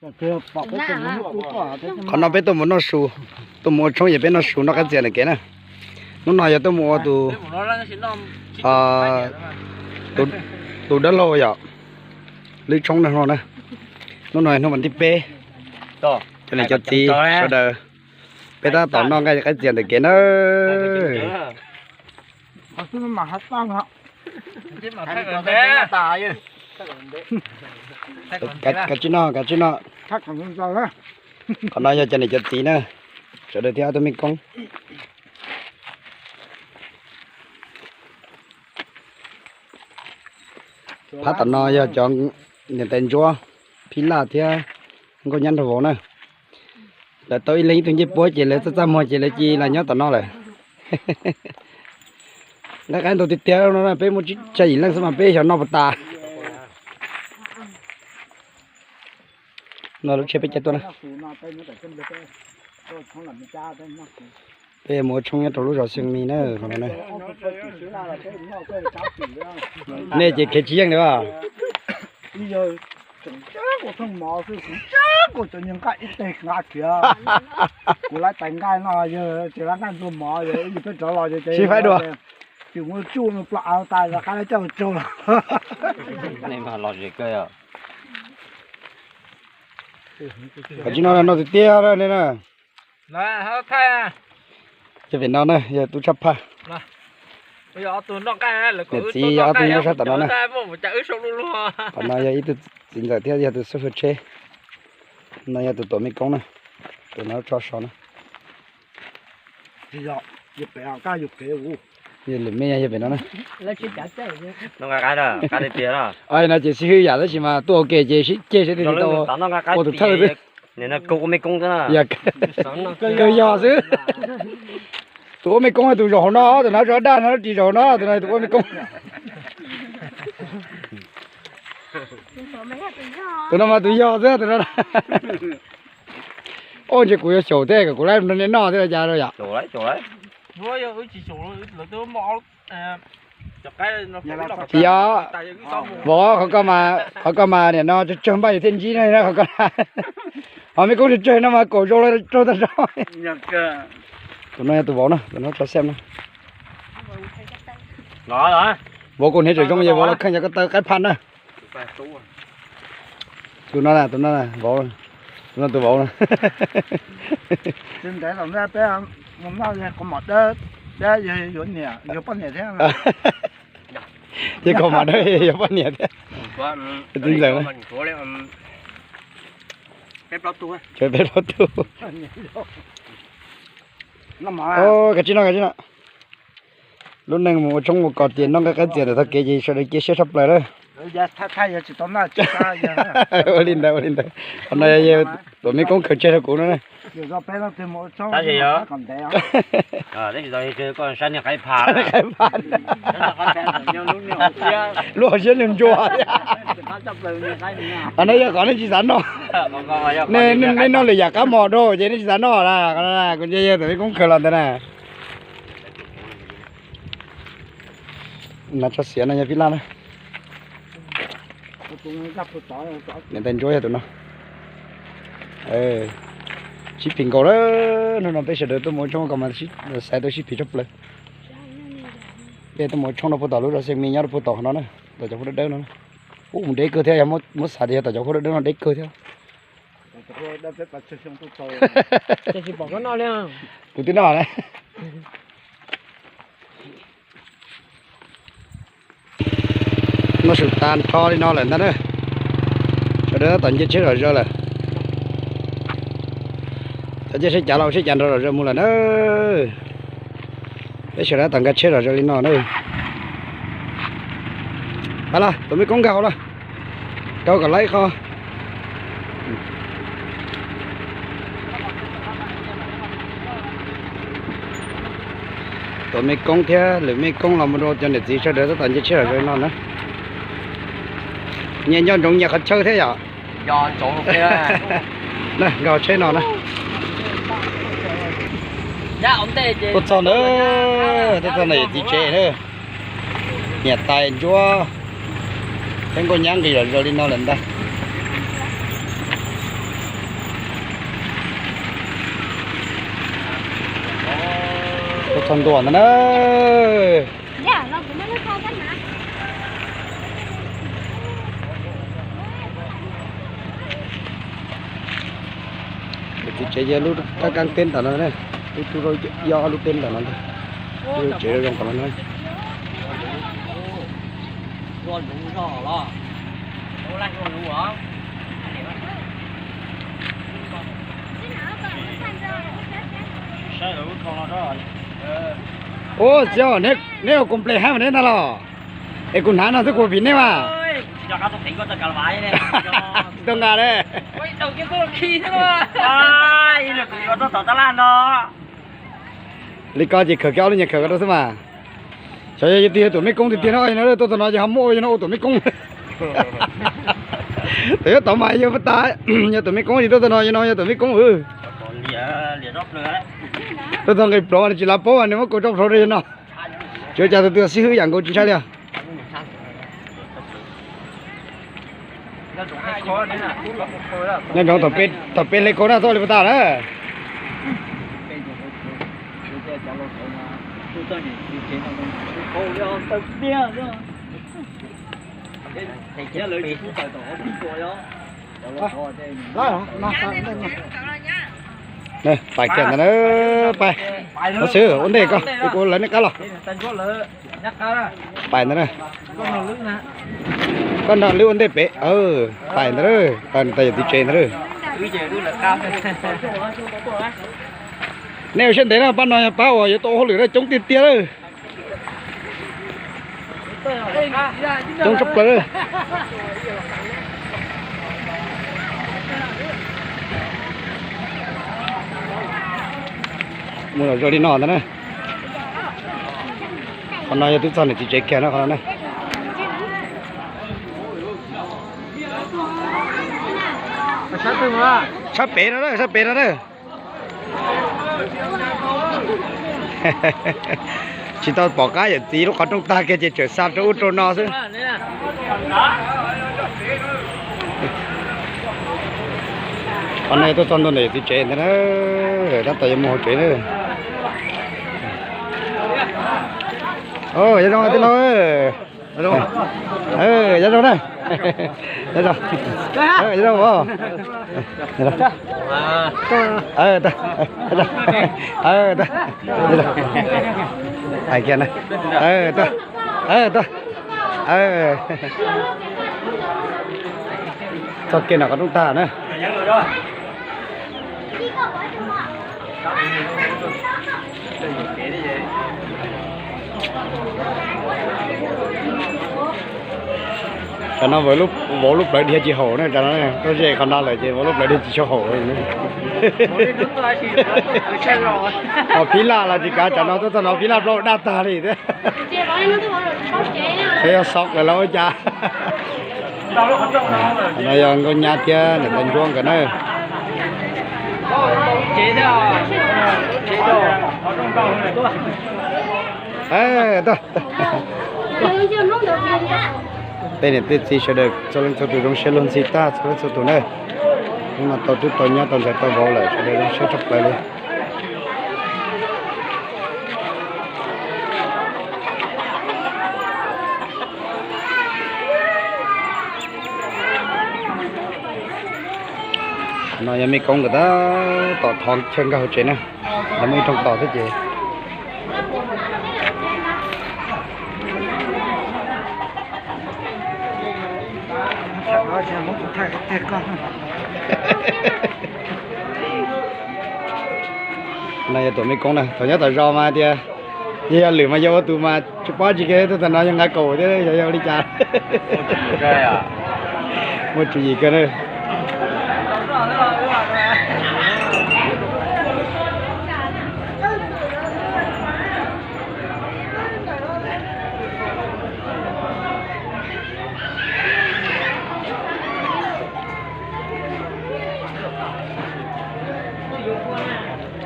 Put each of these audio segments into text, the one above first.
Qhov no peb tuaj mus noj su, tuaj mus ua tshoob ces peb noj su noj qab txias ntawm kev na. Hnub no yog tuaj mus ua tus, tus dawb laug yom, lwb tshoob no na. Hnub no hnub vas thib peb, cov niam cov txiv sawv daws, peb tab tom noj nqaij qab txias ntawm kev na. Kav tsij noj, kav tsij noj. Qhov no yog cov niam cov txiv na, sawv daws thiab ob tug mej koob. Phab tom no yog cov niam tais ntsuab, phij laj thiab nkauj nyab nraug vauv na. Lawv tau ib leeg ib tug ncej puab ces lawv txaj txaj muag ces lawv cia li los nyob tom no lawm. Nqaij qab ntau tiag tiag no, peb muaj tsib caug yim leej xwb mas peb xyov noj puas tas. No lub tsheb peb caij tuaj na. Peb mus ua tshoob nyob rau lub zos Xeev Mis na, qhov no na. Nej ces khiav tsis yeej li as. Sib faib dua. Kav tsij noj, noj tiag tiag ne na. Ces pem no na yog tub tshaj phaj. Niam txiv yog ob tug nyob sab tom no na. Tom no yog ib tug txiv ntxawm thiab yog tus xub hwb tsheb. No yog tus tuam mej koob na, tus no tso so na. Yog lwm mej yog pem no na. No ces sib hwb yam tab sis mas tuaj ua ke ces sib ceg sib tau ua tus thawj xwb. Kawg yog xwb. Tus ua mej koob tus zaum hauv no, tus no tso daj no ris zaum hauv no, tus no tus ua mej koob. Tus no mas tus yog xwb tus no. Oj, ntshe kuv yuav xyaum thiab kom kuv laib nrog nej noj thiab cas rau yom. Tsis yog, vauv, qhov ko mas niam no tsawg tsawg npaj yus thiaj ntsib no qhov ko. Ho mej koob tsawg tsawg no mas kaum zaus los raug tag zog. Tus no yog tus vauv na, tus no tso xab na. Vauv kaus hniav tseem zoo ces vauv los kheej cov ko taw qaib phaj na. Tus no, tus no, vauv, tus no tus vauv na. Ces kaus mom dawb yuav poj niam thiab. Txiv ntxawm na. Peb plaub tug. Kav tsij noj, kav tsij noj. Lub neej mus ua tshoob ua kos ces noj nqaij qab txias ntawm tog kev ces sawv daws cia siab tshaj plaws lawm. Ua li ntawd, ua li ntawd. Qhov no yog tuam mej koob khaws tseg rau kuv no na. Lub hauv siab nyuag ntsuag. Qhov no yog qhov nej tsis xav noj. Nej noj lwm yam qab mos rau ces nej tsis xav noj na. Kuv ntsia yog tuam mej koob khaws los ntawd na. Nas tso xiav no yog phij laj na. Niam tais ntsuab yog tus no. Sib phim nkaus lawm, hnub no peb sawv daws tuaj mus ua tshoob ko mas xaiv tau sib phim tshaj plaws. Peb tuaj mus ua tshoob rau puag tom lub zos Xeev Mis nyob rau puag tom qhov no na, tom cov huab dawb dawb no. Ub, mus deb kawg thiab, yog muab xav tias yog tom cov huab dawb dawb no deb kawg thiab. Kuv twb noj na. Noj su tag nrho li no lawm ntag na. Sawv daws tab tom nce tsheb zom zaws lawm. Cov caij tsheb cav los seb cav nrov zom zaws mus lawm na. Peb sawv daws tab tom nkag tsheb zom zaws li no na. Hais los, tus me koob nkag hauv los, rau kom laib qho. Tus me koob thiab lwm me koob los mus rau cov niam txiv sawv daws tab tom nce tsheb zom zaws li no na. Nyias nco ntsoov nyias qhov chaw thiab yom. Nkag tsheb no na. Tuaj txog ntawd, tuaj txog ntawm yawm txiv tsev na. Niam tais ntsuab thiab nkauj nyab nqis zom zaws li no lawm ntag. Txog ntua ntag na. Txiv tsev yog lub kab kab teb tom no, lub tub rau yog ob lub teb tom no, lub tsev zoo tom no. Ua txiv, neb ua kuv ples hab mas neb ntag los? Es kuv hnav no xwb kuv phim neb mas. Tsis tau nqa ne. Li ko ces khaws kiag ob lub nyuag khaws ko rau xwb mas. Xyov yog yog tus mej koob tiag tiag no, tuaj txog no ces ho muab ua no ua tus mej koob. Thaum yuav tau mas yog tas, yog tus mej koob ces tuaj txog no yog no yog tus mej koob. Tuaj txog nqis plhuav tsis lav paub nws muab kaus tso plhuav rau yog no. Tsis ua cas, tus twg xib hwb yam nkaus tsis ntshai li os. Nyob ntsoov thaum peb hle khaub na txhob li puas tas na. Pais kiag ntawd na, pais. Ua xwb ua ntej ko, kuv lawv nej qab los. Pais ntawd na. Koj nrog lwb ua ntej pem, pais ntawd, pais ntawd yog txiv tsev ntawd. Nej ua siab ntev na, pab no yog pab uas yuav tau ua hauj lwm na, coob tiag tiag lawm. Coob tshaj plaws. Mus lom zog li no ntag na. Qhov no yog twb txog niam txiv tsev kiag no qhov no na. Sab pem no na, sab pem no na. Tsis tau pom qab yawm txiv lub qhov rooj tag kiag ces tseem xa rau ub rau no xwb. Qhov no tuaj txog ntua ntawm yawm txiv tsev ntag na, tab tom yuav mus hauv tsev na. Nyob zoo tij laug. Nyob zoo na. Nyob zoo. Nyob zoo os. Hais kiag na. Tuaj. Txog kiag no qhov rooj tag na. Cov no vauv lub plawv dhia tsis haum na, cov no tuaj ze qhov no lawm ces vauv lub plawv dhia tsis tshua haum. Ho phib laj los tsis kav, cov no tuaj txog no phib laj plaub daj tag li thiab. Xyov yog xob lawm los ua cas. No yog nkauj nyab thiab niam tais ntsuab nkawd na. Tej niam tej txiv sawv daws txhua leej txhua tus zoo siab luag ntxhi tag txhua leej txhua tus na. Hnub no tau tub tau nyab tau ntxhais tau vauv lawm sawv daws zoo siab tshaj plaws li. No yog mej koob nkawd tab tom thov chaw nkag hauv tsev na, lawv muaj ib rooj tos thiab ces. No yog tus mej koob na, thaum nyob tom zos mas tias yog lwm mas yog ua tus mas tsis paub tsis kev, tuaj txog no yog nqa kaum thiab yog ua li cas. Muaj tswv yim kawg na.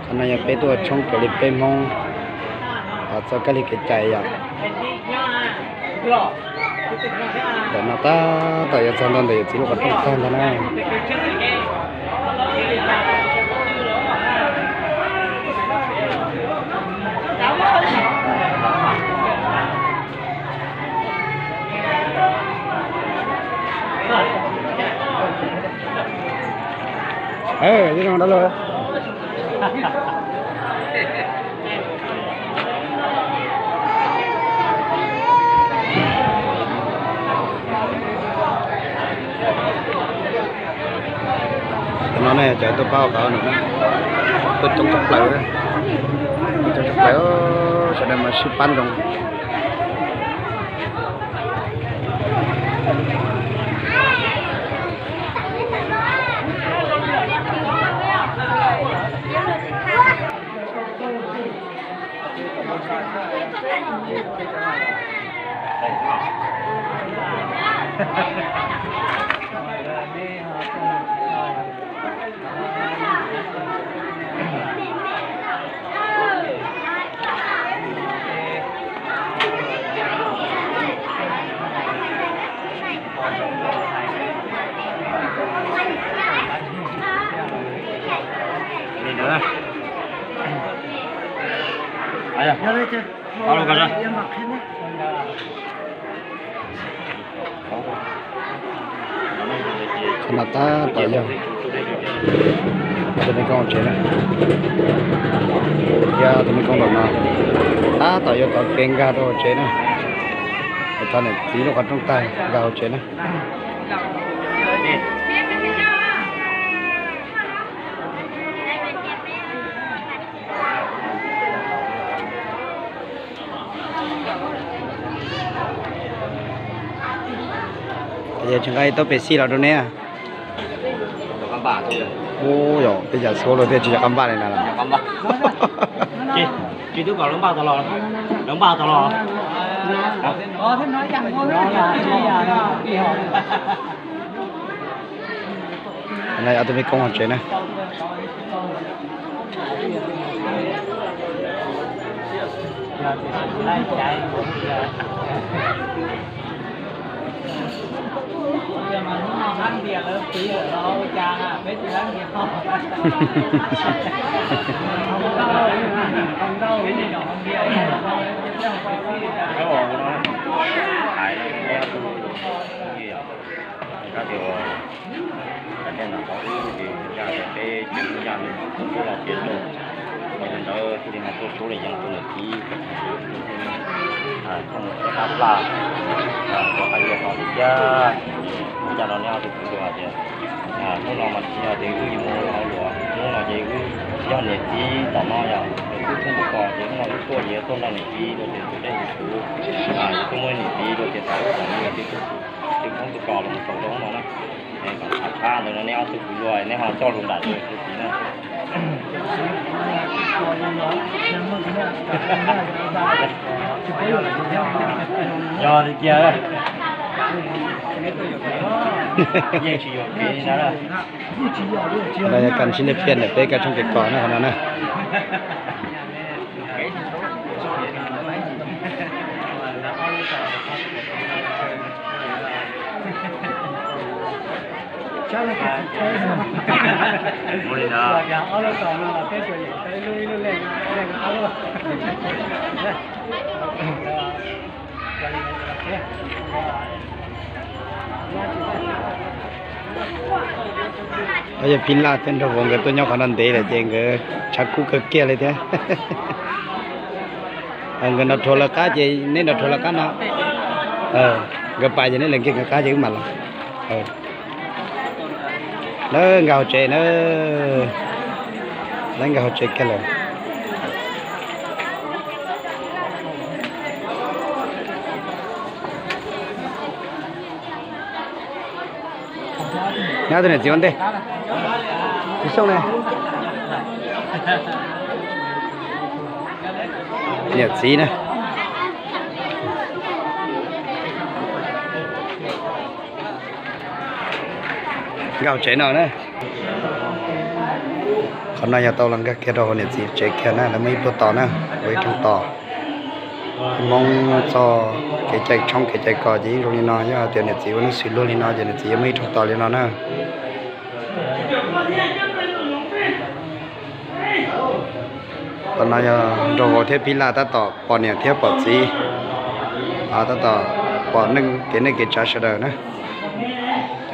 Qhov no yog peb tuaj ua tshoob raws li peb Hmoob txoj kab li kev cai yom. Ntawm no tab tom yuav txog ntua ntawm yawm txiv lub qhov rooj tag ntag na. Zoo dab laug. Cov no ne cov tuaj pab ua qhov no, tuaj coob tshaj plaws, coob tshaj plaws, sawv daws mas sib pab zoo. Qhov no tab tom yog tus me koob hauv tsev na, yog tus me koob nraum no tab tom yuav tov kev nkag rau hauv tsev na. Thov niam txiv lub qhov rooj tag nkag hauv tsev na. Tsis nqa ib tauv pes xij los rau neb. Ub, yog peb cov txhua los thiaj tsis yog qab npaj li na. Tsis twb kom lawv npaj tau los, lawv npaj tau los. No ob tug me koob hauv tsev na. Kab tias, kab tias no qhov wb ces yaj tias peb ces yaj li no kuj los ces rau, yog li ntawd thiaj li no tuaj suav li yog tus niam txiv, hais thooj thiab qab plaj, rau qab yaj no li cas, yaj no neb ob tug kwv tij hais tias, hnub no mas tsis yog tias wb yuav mus ua luam, hnub no ces wb yog niam txiv tom no yog wb thoob ntuj kos ces hnub no wb tuaj ces yuav tuaj nrog niam txiv rau ces tus dej tus kuv, yuav tuaj muaj niam txiv rau ces tas wb tom no yog twb thoob ntuj kos los mus txog rau hnub no na. Kom tshab tshab ntawd no neb ob tug kwv tij neb ho coj lus nram tus txiv na. Yog li tiag, yeej tsis yuam kev li ntag. Qhov no yog kab ntsib nej phiaj ntawm peb kab tshoob kev kos na qhov no na. Ua li ntawd. Yog phij laj thiab nraug vauv nkawd tuaj nyob qhov no ntev lawm ces nkawd tshav kub kawg kiag li thiab. Nkawd nrog rhuav lawv qab ces neb nrog rhuav lawv qab no. Nkawd pais ces neb lawv nkig nkawd qab ces wb mam los. Lawv nkag hauv tsev na. Lawv nkag hauv tsev kiag lawm. Nyob tus niam txiv ua ntej. Txiv Xyooj ne. Niam txiv na. Nkag hauv tsev no na. Qhov no yog tau los nkag kiag rau hauv niam txiv tsev kiag na, lawv muaj ib pluag tos na, ua ib rooj tos. Hmoob txog kev cai tshoob kev cai kos ces yeej zoo li no, yog hais tias niam txiv ua neej xws luag li no ces niam txiv yuav muaj ib rooj tos li no na. Qhov no yog nraug vauv thiab phij laj tab tom pom niam thiab pom txiv, tab tom pom kev neej kev tsav sawv daws na.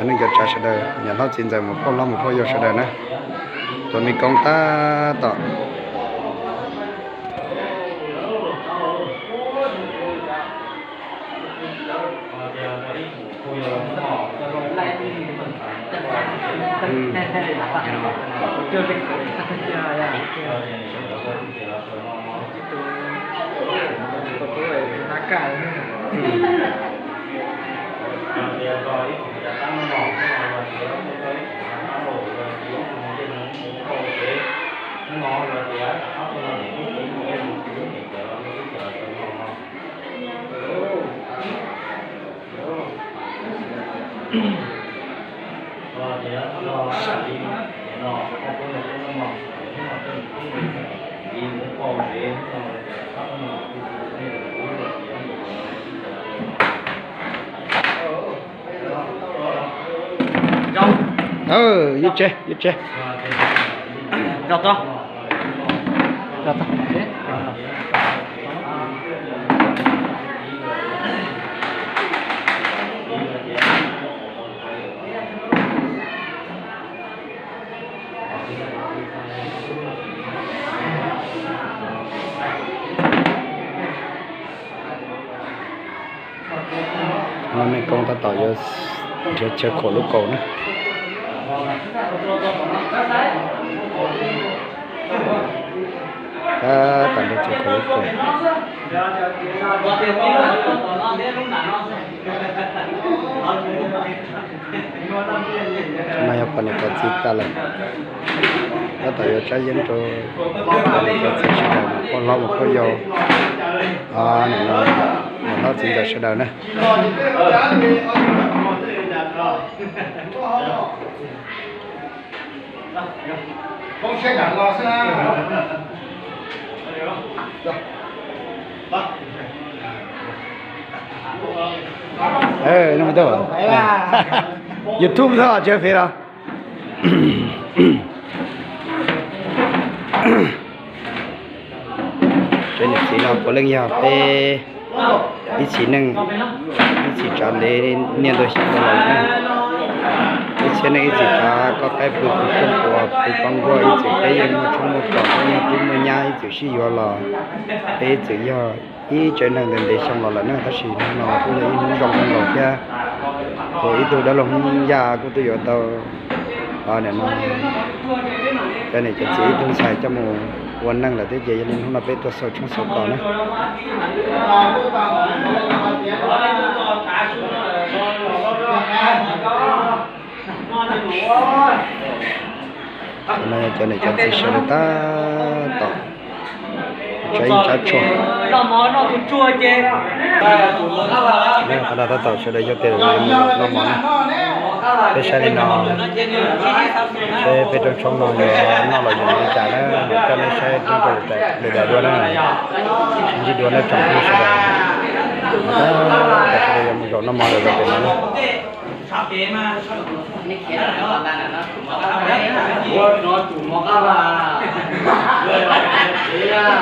Neej cov tsav sawv daws, niam hlob txiv ntxawm mus phooj hlob mus phooj ywg sawv daws na, tua me koob tab tom. Yus tseg, yus tseg. Hnub no koob tab tom yuav nrhiav chaw khuam lub kaus na. Tab tom nrhiav chaw khuam lub kaus. Qhov no yog poj niam poj txiv tag lawm. Tab tom yuav tsab yeeb rau poj niam poj txiv sawv daws, phooj hlob mus phooj yau, niam hlob txiv ntxawm sawv daws na. YouTube xwb tsis Facebook los? Tsev niam txiv no puav leej yog peb ib txhis neej ib txhis tsav ntev niaj ntau xyoo los lawm na. Ib txhis neej ib txhis tsav, koj qaib pw kuv rooj quas, pw koj nkuaj, ib txwm peb yeej muaj tshoob muaj kos, peb muaj tub muaj nyab, ib txwm sib yuav los peb ib txwm yog ib tsev neeg ntev ntev xyoo los lawm na, tab sis hnub no kuj yog ib hnub zoo kawg nkaus thiab. Kuv ib tug dab laug Hmoob Yaj kuj twb yuav tau, nim no cov niam cov txiv ib tug ntxhais coj mus ua neej lawm thiab ces yog li hnub no peb tuaj xaus tshoob xaus kos na. Qhov no yog cov niam cov txiv sawv daws tab tom tsav yeeb tsav tshuaj. Qhov no tab tom sawv daws yog tes noj mov na. Peb saib li no, seb peb rooj tshoob no yuav noj los yuav li cas na, mam coj nej saib rau lwm daim dua na. Sib ntsib dua na tsoom phooj ywg sawv daws. Tab tom sawv daws yuav mus zaum noj mov lawm rau pem no na.